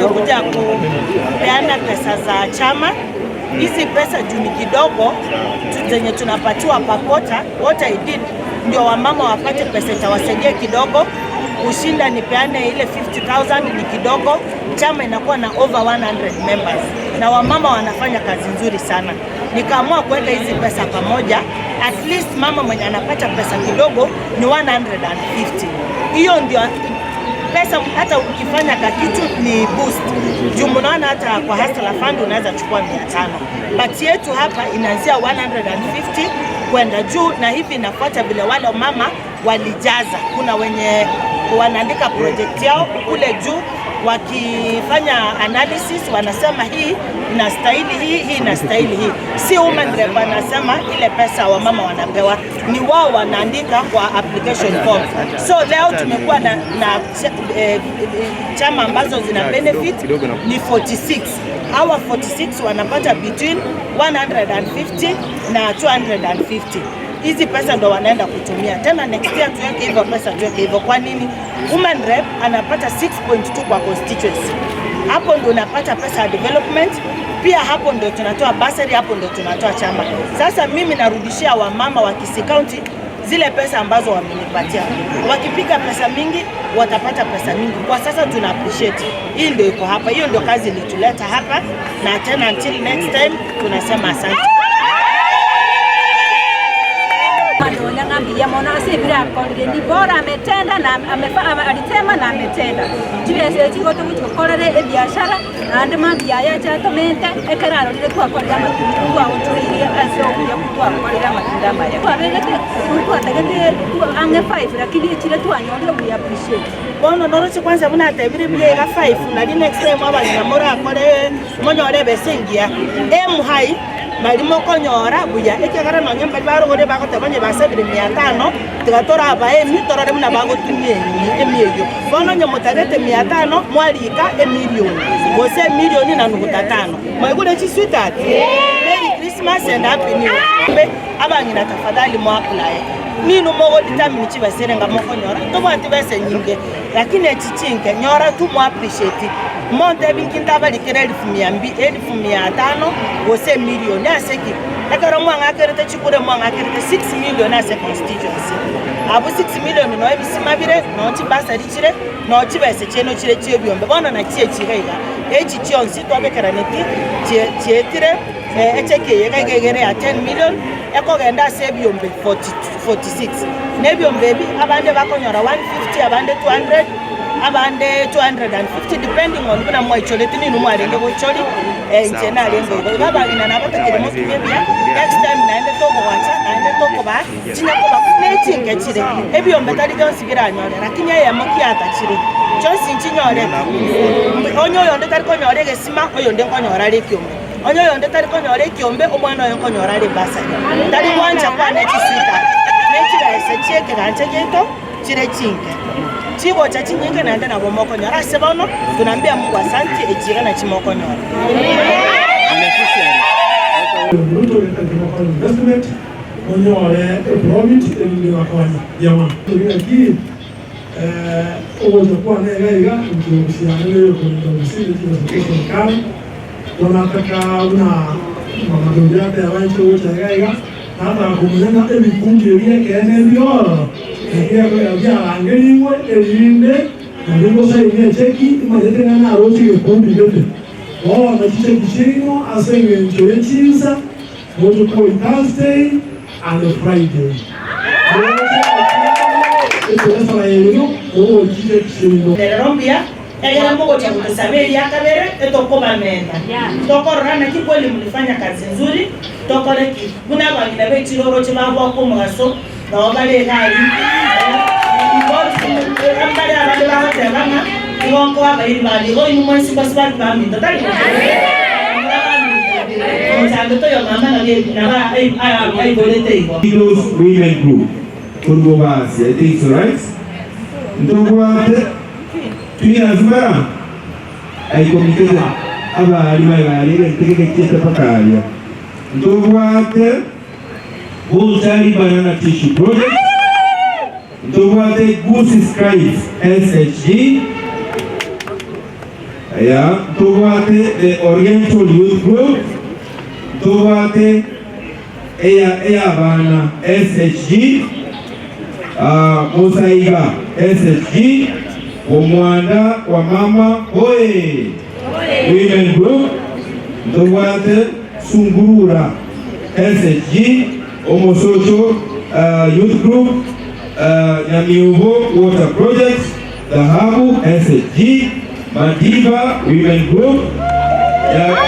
Tumekuja kupeana pesa za chama. Hizi pesa juu ni kidogo zenye tunapatiwa per quarter, what I did ndio wamama wapate pesa itawasaidia kidogo kushinda nipeane ile 50,000 ni kidogo. Chama inakuwa na over 100 members na wamama wanafanya kazi nzuri sana. Nikaamua kuweka hizi pesa pamoja, at least mama mwenye anapata pesa kidogo ni 150. Hiyo ndio pesa hata ukifanya kakitu ni boost juu mnaona hata kwa Hustler Fund unaweza chukua 500 but yetu hapa inaanzia 150 kwenda juu, na hivi inafuata vile wale mama walijaza. Kuna wenye wanaandika project yao kule juu, wakifanya analysis wanasema hii inastahili hii, hii inastahili hii. Si women rep anasema ile pesa wamama wanapewa, ni wao wanaandika kwa application form. So leo tumekuwa na, na eh, chama ambazo zina benefit ni 46. Hawa 46 wanapata between 150 na 250. Hizi pesa ndo wanaenda kutumia tena next year, tuweke hivyo pesa, tuweke hivyo. Kwa nini? Women rep anapata 6.2 kwa constituency, hapo ndo unapata pesa ya development pia hapo ndo tunatoa bursary, hapo ndo tunatoa chama. Sasa mimi narudishia wamama wa Kisii County zile pesa ambazo wamenipatia. Wakipiga pesa mingi watapata pesa mingi. Kwa sasa tuna appreciate. Hii ndio iko hapa, hiyo ndio kazi ilituleta hapa, na tena until next time tunasema asante. Nonya ng'a mbuya mono ase ebire akorire, ni bora ametenda na amefa ama alisema na ametenda. Chibesa echi igo togochi gokorera ebiashara, naende mambia aya ache atomente, ekero arorire twakorire amatunda twagochoirie ase obuya twakorire amatunda amaya. Twabegete twatagete ang'e five lakini echire twanyorire we appreciate. Bono noroche kwanza buna atebire buya iga five nari next time abang'ina morakore monyore ebesa engiya. Aim high nari mokonyora buya ekiagera nonye mbari barogore bagoteba onye basabire mia tano tiga torabae emi torore buna bagotumia emi emi eyio. Bono onye motagete mia tano mwarika emilioni gose emilioni na nuguta tano. Mwaigure chisweetheart? Merry Christmas and happy new year. Abang'ina tafadhali mo apply ninwe mogo determine chibesa ere nga mokonyora ntobwati besa enyinge lakini echi chinke nyora tu mo appreciate montebi nki ntabarikere elfu mia mbi elfu mia tano gose emilion ase ki? Ekero mwang'akerete chikure mwang'akerete 6 million ase constituency abwo 6 million noo ebisima bire noo chibasari chire noo chibesa chiaino chire chia ebiombe bono nachi echi iga iga echi chionsi twabekeraneti chie chietire. Echeki eye iga egere ya 10 million ekogenda ase ebiombe 46 na ebiombe ebi abande bakonyora 150 abande 200 abande 250 depending on buna mwaichoreti ninwe mwarenge goichori inche narenge igo. Igo abang'ina nabatakire motumie buya next time naende tokogocha naende tokobaa chinyakoba buna echinke chire ebiombe tari bionsi biranyore lakini eyemo kiatachire chionsi nchinyore onye oyonde tari konyora egesima oyonde nkonyora are ekiombe. Onye oyonde tari konyora ekiombe, omwana oye nkonyora are ebasari. Tari gwancha kwane chisweta ne chibesa chi'ekegancha giaito chire chinke. Chigocha chinyinge naende nabo mokonyora. Ase bono tunambia Mungu asanti, echi iga nachi mokonyora. Ruto getari gokora investment onyore eprofit erinde bakonye. Mbuya mono. Naki ogocha kwane iga iga inche gosiana neyokorinda gose ne chibesa chia serikali. Bono nataka buna mama Doria ateba inche gocha iga iga, nataka komanya ng'a ebikundi ebi ekeene mbiororo, naki ekogera biarangerigwe erinde nario ngosaini echeki imanyete ng'a naroche egekundi gete. Bono chicheki chiaino ase eng'encho ye chinsa, moche koi Thursday and Friday. Moche echinde ekeresara yaino mogochi chicheki chiaino. Nerero mbuya Ekero mogocha gotosaba eria kabere, etokobamenta, tokorora naki kweli mlifanya kazi nzuri, tokore ki? Buna abang'ina be chiroroche bagoaka omogaso, nao bare iga aria, igo mbare abande bagoteba ng'a igo nkoa abairi bane, igo inwe mwensi mbasubati baminto, tari bo? Bamura baminto, mochando toyo mama nabo aiborete igo. Heroes Women Group korwa Bobasi, I think so, right? Ntobwate Twinyansi bara aikomitete abaari baye egento gegechiete mpaka aria. Ntobwate Bonchari Banana Tissue Project, ntobwate Gusii Scribes SHG, Aya, ntobwate the Oriental Youth Group, ntobwate eya eyabana SHG, ah, Mosaiga SHG, Omwanda wa mama hoye Women Group, ntobwate Sungurura SHG, Omosocho Youth Group, Nyamiobo Water Project, Dhahabu SHG, Madiba Women Group,